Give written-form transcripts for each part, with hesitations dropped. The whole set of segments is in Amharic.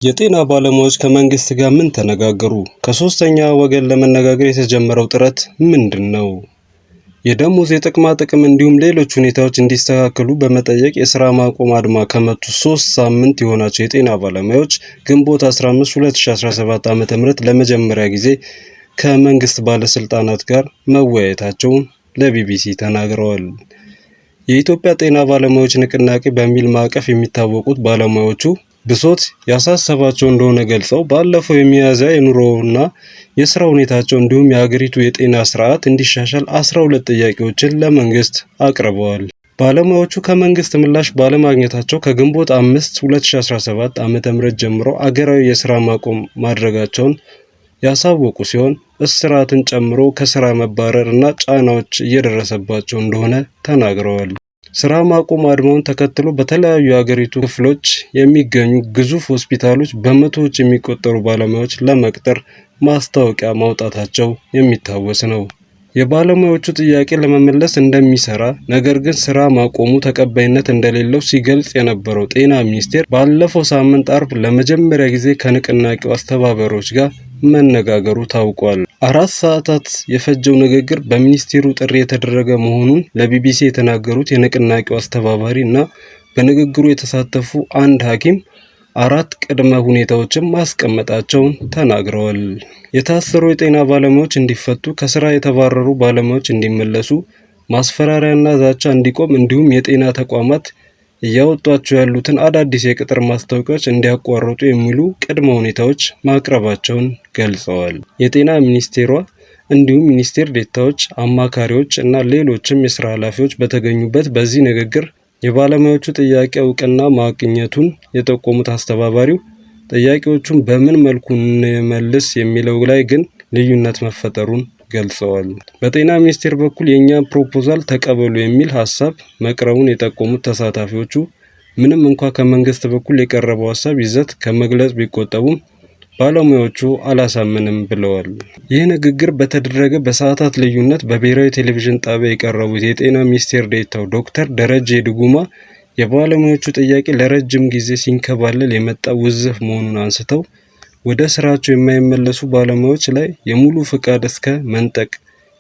የጤና ባለሙያዎች ከመንግስት ጋር ምን ተነጋገሩ? ከሶስተኛ ወገን ለመነጋገር የተጀመረው ጥረት ምንድን ነው? የደሞዝ፣ የጥቅማ ጥቅም እንዲሁም ሌሎች ሁኔታዎች እንዲስተካከሉ በመጠየቅ የስራ ማቆም አድማ ከመቱ 3 ሳምንት የሆናቸው የጤና ባለሙያዎች ግንቦት 15 2017 ዓ.ም ለመጀመሪያ ጊዜ ከመንግስት ባለስልጣናት ጋር መወያየታቸውን ለቢቢሲ ተናግረዋል። የኢትዮጵያ ጤና ባለሙያዎች ንቅናቄ በሚል ማዕቀፍ የሚታወቁት ባለሙያዎቹ ብሶት ያሳሰባቸው እንደሆነ ገልጸው ባለፈው የሚያዝያ የኑሮና የስራ ሁኔታቸው እንዲሁም የሀገሪቱ የጤና ስርዓት እንዲሻሻል 12 ጥያቄዎችን ለመንግስት አቅርበዋል። ባለሙያዎቹ ከመንግስት ምላሽ ባለማግኘታቸው ከግንቦት 5 2017 ዓ.ም ጀምሮ አገራዊ የስራ ማቆም ማድረጋቸውን ያሳወቁ ሲሆን እስራትን ጨምሮ ከስራ መባረር እና ጫናዎች እየደረሰባቸው እንደሆነ ተናግረዋል። ስራ ማቆም አድማውን ተከትሎ በተለያዩ የሀገሪቱ ክፍሎች የሚገኙ ግዙፍ ሆስፒታሎች በመቶዎች የሚቆጠሩ ባለሙያዎች ለመቅጠር ማስታወቂያ ማውጣታቸው የሚታወስ ነው። የባለሙያዎቹ ጥያቄ ለመመለስ እንደሚሰራ ነገር ግን ስራ ማቆሙ ተቀባይነት እንደሌለው ሲገልጽ የነበረው ጤና ሚኒስቴር ባለፈው ሳምንት አርብ ለመጀመሪያ ጊዜ ከንቅናቄው አስተባባሪዎች ጋር መነጋገሩ ታውቋል። 4 ሰዓታት የፈጀው ንግግር በሚኒስቴሩ ጥሪ የተደረገ መሆኑን ለቢቢሲ የተናገሩት የንቅናቄው አስተባባሪ እና በንግግሩ የተሳተፉ አንድ ሐኪም አራት ቅድመ ሁኔታዎችን ማስቀመጣቸውን ተናግረዋል። የታሰሩ የጤና ባለሙያዎች እንዲፈቱ፣ ከስራ የተባረሩ ባለሙያዎች እንዲመለሱ፣ ማስፈራሪያና ዛቻ እንዲቆም እንዲሁም የጤና ተቋማት እያወጧቸው ያሉትን አዳዲስ የቅጥር ማስታወቂያዎች እንዲያቋርጡ የሚሉ ቅድመ ሁኔታዎች ማቅረባቸውን ገልጸዋል። የጤና ሚኒስቴሯ እንዲሁም ሚኒስቴር ዴኤታዎች፣ አማካሪዎች እና ሌሎችም የስራ ኃላፊዎች በተገኙበት በዚህ ንግግር የባለሙያዎቹ ጥያቄ እውቅና ማግኘቱን የጠቆሙት አስተባባሪው ጥያቄዎቹን በምን መልኩ እንመልስ የሚለው ላይ ግን ልዩነት መፈጠሩን ገልጸዋል። በጤና ሚኒስቴር በኩል የእኛን ፕሮፖዛል ተቀበሉ የሚል ሀሳብ መቅረቡን የጠቆሙት ተሳታፊዎቹ ምንም እንኳ ከመንግስት በኩል የቀረበው ሀሳብ ይዘት ከመግለጽ ቢቆጠቡም ባለሙያዎቹ አላሳምንም ብለዋል። ይህ ንግግር በተደረገ በሰዓታት ልዩነት በብሔራዊ ቴሌቪዥን ጣቢያ የቀረቡት የጤና ሚኒስቴር ዴኤታው ዶክተር ደረጀ ድጉማ የባለሙያዎቹ ጥያቄ ለረጅም ጊዜ ሲንከባለል የመጣ ውዝፍ መሆኑን አንስተው ወደ ስራቸው የማይመለሱ ባለሙያዎች ላይ የሙሉ ፍቃድ እስከ መንጠቅ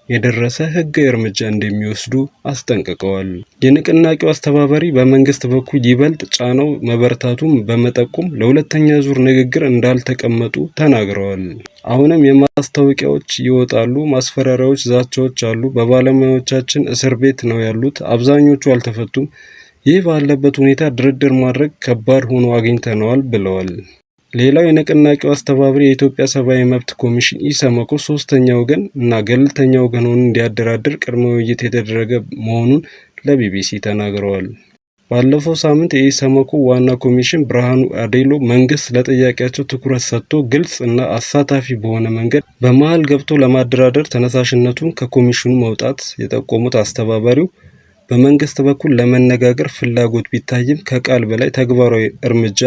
የደረሰ ሕጋዊ እርምጃ እንደሚወስዱ አስጠንቅቀዋል። የንቅናቄው አስተባባሪ በመንግስት በኩል ይበልጥ ጫናው መበርታቱን በመጠቆም ለሁለተኛ ዙር ንግግር እንዳልተቀመጡ ተናግረዋል። አሁንም የማስታወቂያዎች ይወጣሉ፣ ማስፈራሪያዎች፣ ዛቻዎች አሉ። በባለሙያዎቻችን እስር ቤት ነው ያሉት፣ አብዛኞቹ አልተፈቱም። ይህ ባለበት ሁኔታ ድርድር ማድረግ ከባድ ሆኖ አግኝተነዋል ብለዋል። ሌላው የንቅናቄው አስተባባሪ የኢትዮጵያ ሰብአዊ መብት ኮሚሽን ኢሰመኮ ሶስተኛ ወገን እና ገለልተኛ ወገን ሆኖ እንዲያደራድር ቅድመ ውይይት የተደረገ መሆኑን ለቢቢሲ ተናግረዋል። ባለፈው ሳምንት የኢሰመኮ ዋና ኮሚሽን ብርሃኑ አዴሎ መንግስት ለጥያቄያቸው ትኩረት ሰጥቶ ግልጽ እና አሳታፊ በሆነ መንገድ በመሃል ገብቶ ለማደራደር ተነሳሽነቱን ከኮሚሽኑ መውጣት የጠቆሙት አስተባባሪው በመንግስት በኩል ለመነጋገር ፍላጎት ቢታይም ከቃል በላይ ተግባራዊ እርምጃ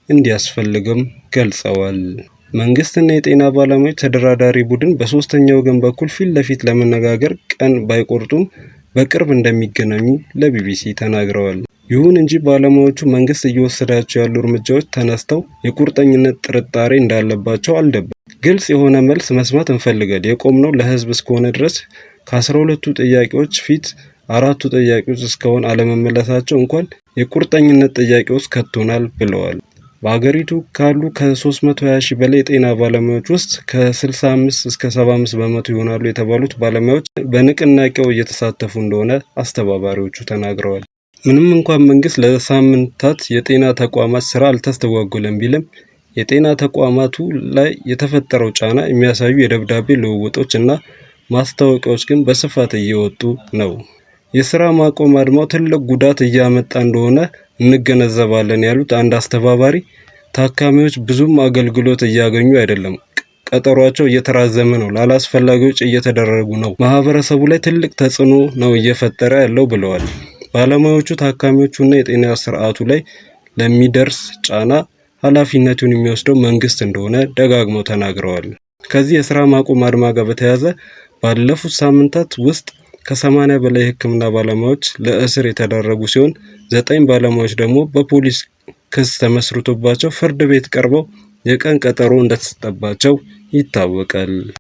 እንዲያስፈልግም ገልጸዋል። መንግስትና የጤና ባለሙያዎች ተደራዳሪ ቡድን በሶስተኛ ወገን በኩል ፊት ለፊት ለመነጋገር ቀን ባይቆርጡም በቅርብ እንደሚገናኙ ለቢቢሲ ተናግረዋል። ይሁን እንጂ ባለሙያዎቹ መንግስት እየወሰዳቸው ያሉ እርምጃዎች ተነስተው የቁርጠኝነት ጥርጣሬ እንዳለባቸው አልደበቁም። ግልጽ የሆነ መልስ መስማት እንፈልጋለን። የቆምነው ለህዝብ እስከሆነ ድረስ ከ12ቱ ጥያቄዎች ፊት አራቱ ጥያቄዎች እስካሁን አለመመለሳቸው እንኳን የቁርጠኝነት ጥያቄ ውስጥ ከቶናል ብለዋል። በአገሪቱ ካሉ ከ320 ሺህ በላይ የጤና ባለሙያዎች ውስጥ ከ65 እስከ 75% ይሆናሉ የተባሉት ባለሙያዎች በንቅናቄው እየተሳተፉ እንደሆነ አስተባባሪዎቹ ተናግረዋል። ምንም እንኳን መንግስት ለሳምንታት የጤና ተቋማት ስራ አልተስተጓጎለም ቢልም የጤና ተቋማቱ ላይ የተፈጠረው ጫና የሚያሳዩ የደብዳቤ ልውውጦች እና ማስታወቂያዎች ግን በስፋት እየወጡ ነው። የስራ ማቆም አድማው ትልቅ ጉዳት እያመጣ እንደሆነ እንገነዘባለን ያሉት አንድ አስተባባሪ ታካሚዎች ብዙም አገልግሎት እያገኙ አይደለም፣ ቀጠሯቸው እየተራዘመ ነው፣ ላላስፈላጊ ወጪ እየተደረጉ ነው፣ ማህበረሰቡ ላይ ትልቅ ተጽዕኖ ነው እየፈጠረ ያለው ብለዋል። ባለሙያዎቹ ታካሚዎቹና የጤና ስርዓቱ ላይ ለሚደርስ ጫና ኃላፊነቱን የሚወስደው መንግስት እንደሆነ ደጋግመው ተናግረዋል። ከዚህ የስራ ማቆም አድማ ጋር በተያያዘ ባለፉት ሳምንታት ውስጥ ከ80 በላይ የህክምና ባለሙያዎች ለእስር የተዳረጉ ሲሆን 9 ባለሙያዎች ደግሞ በፖሊስ ክስ ተመስርቶባቸው ፍርድ ቤት ቀርበው የቀን ቀጠሮ እንደተሰጠባቸው ይታወቃል።